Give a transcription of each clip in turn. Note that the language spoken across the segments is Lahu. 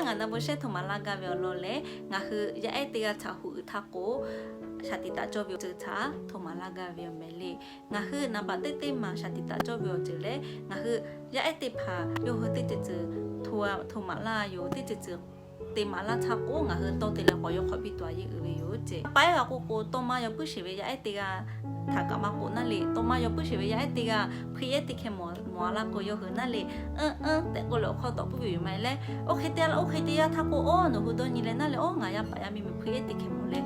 Ngaˬ na bon shehˉ htoꞈ maˍ laˇ gaˇ ve awˬ lawn lehˬ, ngaˬ hui yaˇ ehˉ teˇ g'aˇ htaꞈ huˍ uiˍ htaˇ k'o, shaˍ tiꞈ taˍ cawˇ ve awˬ ceuˬ htaꞈ htoꞈ maˍ laˇ gaˇ ve awˬ mehˍ le. Ngaˬ hui naˍ baꞈ teˇ teˇ maˬ shaˍ tiꞈ taˍ cawˇ ve awˬ ceuˬ lehˬ, ngaˬ hui yaˇ ehˉ teˇ hpaˍ yawˇ hui teˇ ceuˬ ceuˬ htoꞈ maˍ laˇ yoˬ, teˇ ceuˬ ceuˬ te maˍ laˇ htaˇ k'o, ngaˬ hui tawˇ te leh k'awꞈ yaw hk'awꞈ piˇ tuˬ a yeˇ uiˍ ve yoˬ ceˇ. Taˇ paiˉ g'a k'oˆ k'o, tawˇ maˇ yaw puiˉ sheˍ ve yaˇ ehˉ teˇ g'aˇ htaꞈ kaꞈ maˇ k'oˆ naˇ le, tawˇ maˇ yaw puiˉ sheˍ ve yaˇ ehˉ teˇ g'aˇ hpui ehˉ teˇ hkeh mawˬ a laˇ k'o, yawˇ hui naˇ le, eˉ eˉ tehꞈ k'oˆ leh awˬ hkawˇ tawꞈ puiˉ ve yoˬ maˇ heˆ leh, oˇ hk'e te, oˇ hk'e te yaˇ htaˇ k'o, oˇ nawˬ hui dawˇ nyi leh naˇ le, oˇ ngaˬ yaˇ paˍ yaˇ miˇ meh hpui ehˉ teˇ hkeh mawˬ leh,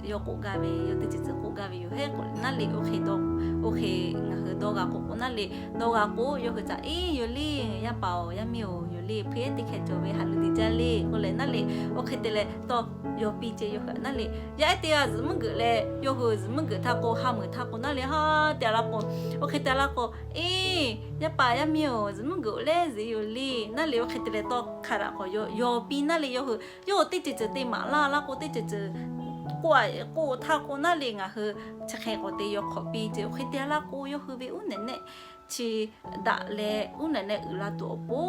yawˇ k'oˆ gaˇ ve, yawˇ teˇ ceuˬ ceuˬ k'oˆ gaˇ ve yoˬ hehˉ k'o naˇ le, oˇ hk'e dawˇ, oˇ hk'e ngaˬ hui dawˇ g'a k'oˆ k'o naˇ le, dawˇ g'a k'o, yawˇ hui htaꞈ, Eˇ, yoˬ le, yaˇ paˍ-oˬ, yaˇ miˇ-oˬ, yoˬ le, hpui ehˉ teˇ hkeh cawˬ ve haꞈ lu diˬ jaˇ le k'oˆ leh naˇ le, oˇ hk'e te leh tawˇ yaw piˇ ceˇ. Yawˇ hui naˇ le, yaˇ ehˉ teˇ g'aˇ zuhꞈ muiˉ geuꞈ leh, yawˇ hui zuhꞈ muiˉ geuꞈ htaˇ k'o, ha meuˍ htaˇ k'o naˇ le, ha te a laˇ k'o, oˇ hk'e te a laˇ k'o, Eˇ, yaˇ paˍ yaˇ miˇ-oˬ, zuhꞈ muiˉ geuꞈ-oˬ leh zuhꞈ yoˬ le naˇ le, oˇ hk'e te leh tawˇ hk'a daꞈ k'awꞈ yaw piˇ naˇ le, yawˇ hui, yawˇ hui teˇ ceuˬ ceuˬ te maˍ laˇ laˇ k'o, teˇ ceuˬ ceuˬ k'oˆ k'oˆ htaˇ k'o naˇ le, ngaˬ hui chi hk'e k'awꞈ te yaw hk'awꞈ piˇ ceˇ. Oˇ hk'e te a laˇ k'o, yawˇ hui ve uˉ nehˬ nehˆ chi daꞈ leh uˉ nehˬ nehˆ uiˍ la tuˬ awˬ pon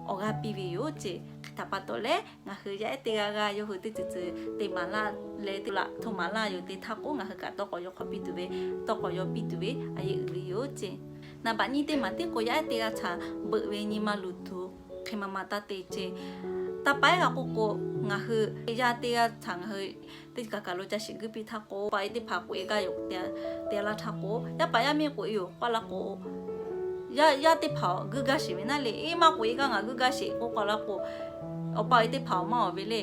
awˬ g'aˇ piˇ ve yoˬ ceˇ. Hk'e htaꞈ pa taw leh, ngaˬ hui yaˇ ehˉ teˇ g'aˇ g'aˇ yawˇ hui teˇ ceuˬ ceuˬ te maˍ laˇ leh, te la htoꞈ maˍ laˇ yoˬ te htaˇ k'o, ngaˬ hui kaꞈ tawˇ k'awꞈ yaw hk'awꞈ piˇ tuˬ ve, tawˇ k'awꞈ yaw piˇ tuˬ ve a yeˇ uiˍ ve yoˬ ceˇ. Naˍ baꞈ nyiˇ teˇ maˬ tiˉ k'o, yaˇ ehˉ teˇ g'aˇ htaꞈ beuꞈ ve nyi ma luˬ tuˬ hk'e ma ma taˇ te ceˇ. Taˇ paiˉ g'a k'oˆ k'o, ngaˬ hui yaˇ teˇ g'aˇ htaꞈ ngaˬ hui teˇ kaˬ kaˬ lo ca shiˍ guiˇ piˇ htaˇ k'o, paˍ e teˇ hpaˍ k'oꞈ e gaˇ yoˬ te a laˇ htaˇ k'o, yaˇ paˍ yaˇ miˇ k'oꞈ e yoˬ k'oˆ laˇ k'o, yaˇ teˇ hpaˍ guiˇ gaˇ sheˍ ve naˇ le, Eˇ, maˇ k'oꞈ e gaˇ, ngaˬ guiˇ gaˇ sheˍ k'oˆ k'oˆ laˇ k'o, awˬ pa awˬ e teˇ hpaˍ awˬ maˇ awˬ ve le.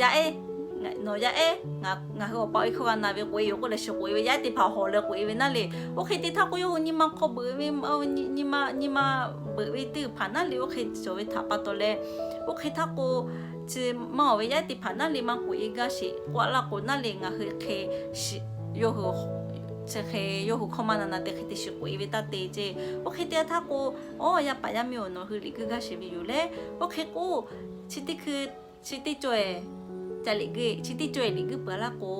Yaˇ ehˉ, nawˬ yaˇ ehˉ, ngaˬ hui awˬ pa awˬ e hkawˇ g'a na ve k'oꞈ e yoˬ k'oˆ leh shiˍ k'oꞈ e ve, yaˇ ehˉ teˇ hpaˍ hawˍ leh k'oꞈ e ve naˇ le. Oˇ hk'e te htaˇ k'o, yawˇ hui nyi ma hk'aw beuꞈ ve, nyi ma, nyi ma beuꞈ ve teˇ hpaˍ naˇ le, oˇ hk'e cawˬ ve htaꞈ pa taw leh, oˇ hk'e htaˇ k'o, chi maˇ awˬ ve yaˇ ehˉ teˇ hpaˍ naˇ le maˇ k'oꞈ e gaˇ sheˍ k'oˆ laˇ k'o naˇ le, ngaˬ hui hk'e, yawˇ hui chi hk'e yawˇ hui hkawˇ maˇ na na te hk'e te shiˍ k'oꞈ e ve taˇ te ceˇ. Oˇ hk'e te htaˇ k'o, Awˬ, yaˇ paˍ yaˇ miˇ-oˬ, nawˬ hui liꞈ guiˇ gaˇ sheˍ ve yoˬ leh, oˇ hk'e k'o, chi teˇ hkui, chi teˇ caweh ca liꞈ guiˇ, chi teˇ caweh liꞈ guiˇ peuˬ laˇ k'o,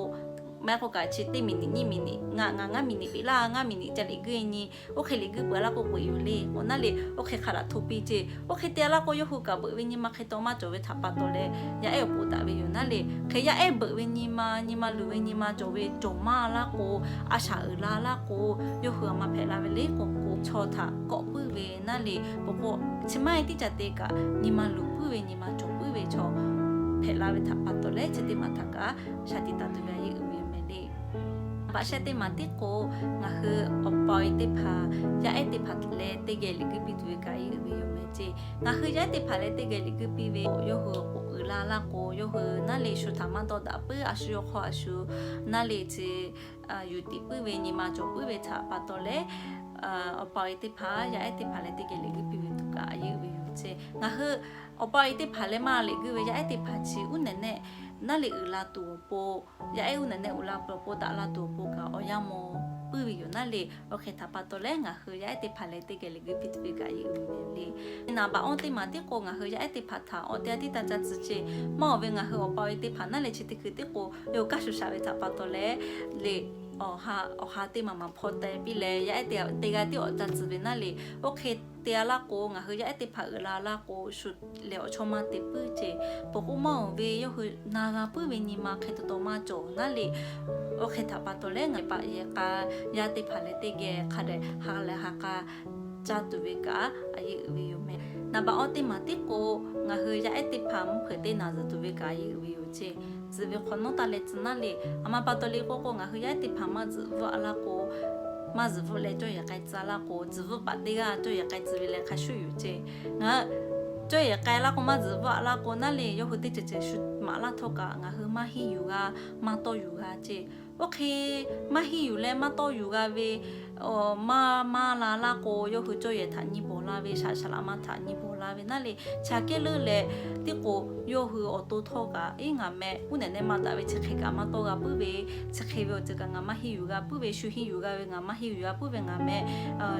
maˇ heˆ k'o kaꞈ chi teˇ miˬ niꞈ nyiˇ miˬ niꞈ, ngaˬ ngaˇ miˬ niꞈ peꞈ laˇ, ngaˇ miˬ niꞈ ca liꞈ guiˇ nyi, oˇ hk'e liꞈ guiˇ peuˬ laˇ k'o k'oꞈ e yoˬ le k'o naˇ le, oˇ hk'e hk'a daꞈ hto piˇ ceˇ. Oˇ hk'e te a laˇ k'o, yawˇ hui kaꞈ beuꞈ ve nyi ma hk'e taw maˇ cawˬ ve htaꞈ pa taw leh, yaˇ ehˉ awˬ pon daꞈ ve yoˬ naˇ le. Hk'e yaˇ ehˉ beuꞈ ve nyi ma, nyi ma luˬ ve nyi ma cawˬ ve cawˬ maˇ laˇ k'o, a shaꞈ uiˍ la laˇ k'o, yawˇ hui a maˇ hpehꞈ la ve le k'o k'o, chaw htaꞈ kawˆ puiˉ ve naˇ le. Peuˬ k'o, chi maˇ heˆ tiˉ ca te kaꞈ, nyi ma luˬ puiˉ ve, nyi ma cawˬ puiˉ ve chaw hpehꞈ la ve htaꞈ pa taw leh, chi teˇ maˬ htaꞈ kaꞈ shaˍ tiꞈ taˍ tuˬ ve a yeˇ uiˍ ve yoˬ mehˍ le. Baꞈ shehˆ teˇ maˬ tiˉ k'o, ngaˬ hui awˬ pa awˬ e teˇ hpaˍ, yaˇ ehˉ teˇ hpaˍ leh teˇ geh liꞈ guiˇ piˇ tuˬ ve kaꞈ a yeˇ uiˍ ve yoˬ mehˍ ceˇ. Ngaˬ hui yaˇ ehˉ teˇ hpaˍ leh teˇ geh liꞈ guiˇ piˇ ve, yawˇ hui k'oꞈ uiˍ la laˇ k'o, yawˇ hui naˇ le shu htaꞈ maˇ dawˇ daꞈ puiˉ, a shu yawˇ hk'aw a shu naˇ le chi yuˬ tiꞈ puiˉ ve nyi ma cawˬ puiˉ ve htaꞈ pa taw leh, awˬ pa awˬ e teˇ hpaˍ yaˇ ehˉ teˇ hpaˍ leh teˇ geh liꞈ guiˇ piˇ ve tuˬ kaꞈ a yeˇ uiˍ ve yoˬ ceˇ. Ngaˬ hui awˬ pa awˬ e teˇ hpaˍ leh maˇ liꞈ guiˇ ve yaˇ ehˉ teˇ hpaˍ chi uˉ nehˬ nehˆ naˇ le uiˍ la tuˬ awˬ pon, yaˇ ehˉ uˉ nehˬ nehˆ uiˍ la peuˬ awˬ pon daꞈ la tuˬ awˬ pon kaꞈ awˬ yanˇ maw puiˉ ve yoˬ naˇ le. Oˇ hk'e htaꞈ pa taw leh ngaˬ hui yaˇ ehˉ teˇ hpaˍ leh teˇ geh liꞈ guiˇ piˇ tuˬ ve kaꞈ a yeˇ uiˍ ve yoˬ le. Naˍ baꞈ awˇ teˇ maˬ tiˉ k'o, ngaˬ hui yaˇ ehˉ teˇ hpaˍ htaꞈ awˬ te a tiˉ taˇ ca tcuh ceˇ. Maˇ awˬ ve ngaˬ hui awˬ pa awˬ e teˇ hpaˍ naˇ le chi teˇ hkui tiˉ k'o, yawˇ hui kaˇ shuˍ shaˍ ve htaꞈ pa taw leh, le awˬ ha, awˬ ha teˇ maˬ maˬ hpaw teh piˇ leh, yaˇ ehˉ teˇ g'aˇ tiˉ awˬ ca tcuh ve naˇ le. Oˇ hk'e te a laˇ k'o, ngaˬ hui yaˇ ehˉ teˇ hpaˍ uiˍ la laˇ k'o, shu lehˬ awˬ chawˇ maˇ te puiˉ ceˇ. Peuˬ k'o maˇ awˬ ve yawˇ hui na g'a puiˉ ve nyi ma hk'e taw taw maˇ cawˬ naˇ le. Oˇ hk'e htaꞈ pa taw leh ngaˬ paˍ yehˬ k'a yaˇ teˇ hpaˍ leh teˇ geh hk'a dehꞈ ha leh ha k'a caˇ tuˬ ve kaꞈ a yeˇ uiˍ ve yoˬ mehˍ. Naˍ baꞈ awˇ teˇ maˬ tiˉ k'o, ngaˬ hui yaˇ ehˉ teˇ hpaˍ mvuhˇ hpeuꞈ teˇ naˬ zuhꞈ tuˬ ve kaꞈ a yeˇ uiˍ ve yoˬ ceˇ. Zuhꞈ ve hk'awꞈ nawˉ taˇ leh tcuh naˇ le. A ma pa taw le k'oˆ k'o, ngaˬ hui yaˇ ehˉ teˇ hpaˍ maˇ zuhꞈ bvuhˆ a laˇ k'o, maˇ zuhꞈ bvuhˆ leh cawˇ yehˬ k'ai tcuh laˇ k'o, zuhꞈ bvuhˆ paˍ teˇ g'aˇ cawˇ yehˬ k'ai tcuh ve leh hk'a shuˍ yoˬ ceˇ. Ngaˬ cawˇ yehˬ k'ai laˇ k'o, maˇ zuhꞈ bvuhˆ a laˇ k'o naˇ le, yawˇ hui teˇ ceuˬ ceuˬ shu maˍ laˇ htawˇ kaꞈ ngaˬ hui maˇ henˇ yuˬ g'a, maˇ tawˇ yuˬ g'a ceˇ. Oˇ hk'e maˇ henˇ yuˬ leh maˇ tawˇ yuˬ g'a ve, maˇ maˇ la laˇ k'o, yawˇ hui cawˇ yehˬ htaꞈ nyi bawˬ la ve, shaꞈ shaꞈ laꞈ ma htaꞈ nyi bawˬ la ve naˇ le. Chi aꞈ kehˉ leuˉ leh tiˉ k'o, yawˇ hui awˬ to htawˇ kaꞈ, Eˇ, ngaˬ meh uˉ nehˬ nehˆ maˇ daꞈ ve chi hk'e kaꞈ maˇ tawˇ g'a puiˉ ve, chi hk'e ve awˬ ceuˬ kaꞈ ngaˬ maˇ henˇ yuˬ g'a puiˉ ve, shu henˇ yuˬ g'a ve ngaˬ maˇ henˇ yuˬ g'a puiˉ ve, ngaˬ meh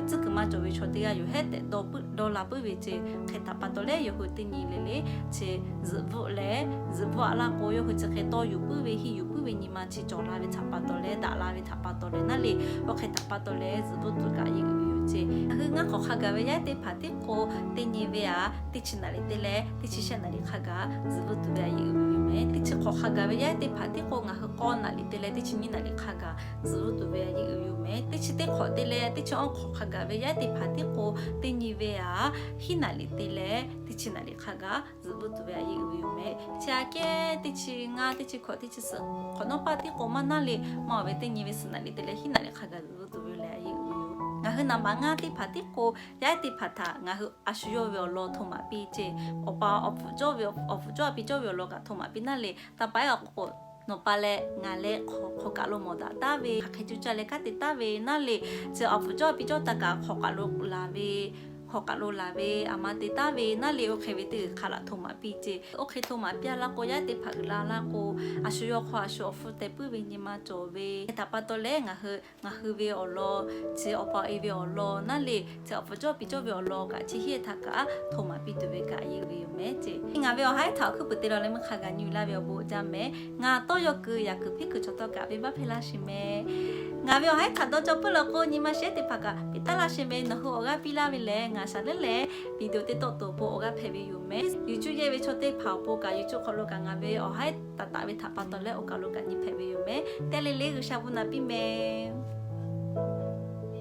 tcuhˉ kuiˬ maˇ cawˬ ve chaw teˇ g'aˇ yoˬ hehˉ tehꞈ dawˇ la puiˉ ve ceˇ. Hk'e htaꞈ pa taw leh yawˇ hui teˇ nyi le le chi zuhꞈ bvuhˆ leh, zuhꞈ bvuhˆ a laˇ k'o, yawˇ hui chi hk'e tawˇ yuˬ puiˉ ve, henˇ yuˬ puiˉ ve nyi ma chi cawˬ la ve htaꞈ pa taw leh, daꞈ la ve htaꞈ pa taw leh naˇ le. Oˇ hk'e htaꞈ pa taw leh zuhꞈ bvuhˆ tuˬ kaꞈ a yeˇ uiˍ ve yoˬ. Ngaˬ hui ngaˇ hk'awꞈ hk'a gaˬ ve yaˇ ehˉ teˇ hpaˍ tiˉ k'o, teˇ nyi ve aꞈ teˇ chi naˍ riˍ te leh teˇ chi shehˆ naˍ riˍ hk'a gaˬ zuhꞈ vuiˇ tuˬ ve a yeˇ uiˍ ve yoˬ mehˍ. Teˇ chi hk'awꞈ hk'a gaˬ ve yaˇ ehˉ teˇ hpaˍ tiˉ k'o, ngaˬ hui k'awˇ naˍ riˍ te leh teˇ chi nyiˇ naˍ riˍ hk'a gaˬ zuhꞈ vuiˇ tuˬ ve a yeˇ uiˍ ve yoˬ mehˍ. Teˇ chi teˇ hk'awꞈ te leh teˇ chi awˇ hk'awꞈ hk'a gaˬ ve yaˇ ehˉ teˇ hpaˍ tiˉ k'o, teˇ nyi ve aꞈ hiˉ naˍ riˍ te leh teˇ chi naˍ riˍ hk'a gaˬ zuhꞈ vuiˇ tuˬ ve a yeˇ uiˍ ve yoˬ mehˍ. Chi aꞈ kehˉ teˇ chi ngaˇ, teˇ chi hkawꞈ, teˇ chi suhˍ hk'awꞈ nawˉ paˇ tiˉ k'o maˇ naˇ le, maˇ oˬ ve teˇ nyi ve suhˍ naˍ riˍ te leh hiˉ naˍ riˍ hk'a gaˬ zuhꞈ vuiˇ tuˬ ve lehˬ a yeˇ uiˍ ve yoˬ. Ngaˬ hui naˍ baꞈ ngaˇ teˇ hpaˍ tiˉ k'o, yaˇ ehˉ teˇ hpaˍ htaꞈ ngaˬ hui a shu yawˇ ve awˬ lawn htaꞈ maˍ piˇ ceˇ. Awˬ pa awˬ pfuhˍ cawˇ ve, awˬ pfuhˍ cawˇ a pi cawˇ ve awˬ lawn kaꞈ htaꞈ maˍ piˇ naˇ le, taˇ paˍ ehˉ awˬ k'o, nawˬ pa leh ngaˬ leh hk'aw kaˬ lo mawˬ daꞈ taˉ ve, hk'aˬ hk'e cuˇ caˇ leh kanˉ te taˉ ve naˇ le, chi awˬ pfuhˍ cawˇ a pi cawˇ taˇ kaꞈ hk'aw kaˬ lo laˬ ve, hk'aw kaˬ lo laˬ ve, aˬ ma te taˉ ve naˇ le, oˇ hk'e ve teˇ g'uiˬ hk'a laꞈ htaꞈ maˍ piˇ ceˇ. Oˇ hk'e htaꞈ maˍ piˇ a laˇ k'o, yaˇ ehˉ teˇ hpaˍ uiˍ la laˇ k'o, a shu yawˇ hk'aw a shu awˬ hpfuhˇ teh puiˉ ve nyi ma cawˬ ve htaꞈ pa taw leh, ngaˬ hui, ngaˬ hui ve awˬ lawn, chi awˬ pa awˬ e ve awˬ lawn naˇ le, chi awˬ pfuhˍ cawˇ a pi cawˇ ve awˬ lawn kaꞈ chi hiˉ htaꞈ kaꞈ htaꞈ maˍ piˇ tuˬ ve kaꞈ a yeˇ uiˍ ve yoˬ mehˍ ceˇ. Ngaˬ ve awˬ ha ehˉ htaꞈ awˬ hkuiˉ puiˍ te la leh meuˇ hk'a gaˬ nyi uiˍ laˇ ve awˬ bon jaˇ mehˍ. Ngaˬ tawˇ yaw kuiˬ yaꞈ kuiˬ hpiˉ kuiˬ chaw tawˇ kaꞈ venˇ baˆ hpehˇ laˇ sheˍ mehˍ. Ngaˬ ve awˬ ha ehˉ htaꞈ dawˇ cawˇ puiˉ la k'o, nyi ma shehˉ teˇ hpaˍ kaꞈ piˇ taˉ laˇ sheˍ mehˍ. Nawˬ hui awˬ g'aˇ piˇ laˇ ve lehˬ, ngaˬ shaˍ leuˉ leh video teˇ tawˆ to awˬ pon awˬ g'aˇ hpehꞈ ve yoˬ mehˍ. YouTube yehˇ ve chaw teˇ hpaˍ awˬ pon kaꞈ YouTube hk'aw lo kaꞈ ngaˬ ve awˬ ha ehˉ taˍ taˍ ve htaꞈ pa taw leh oˇ kaˬ lo kaꞈ nyi hpehꞈ ve yoˬ mehˍ. Teˇ le le G'uiˬsha bon naꞈ piˇ mehˍ.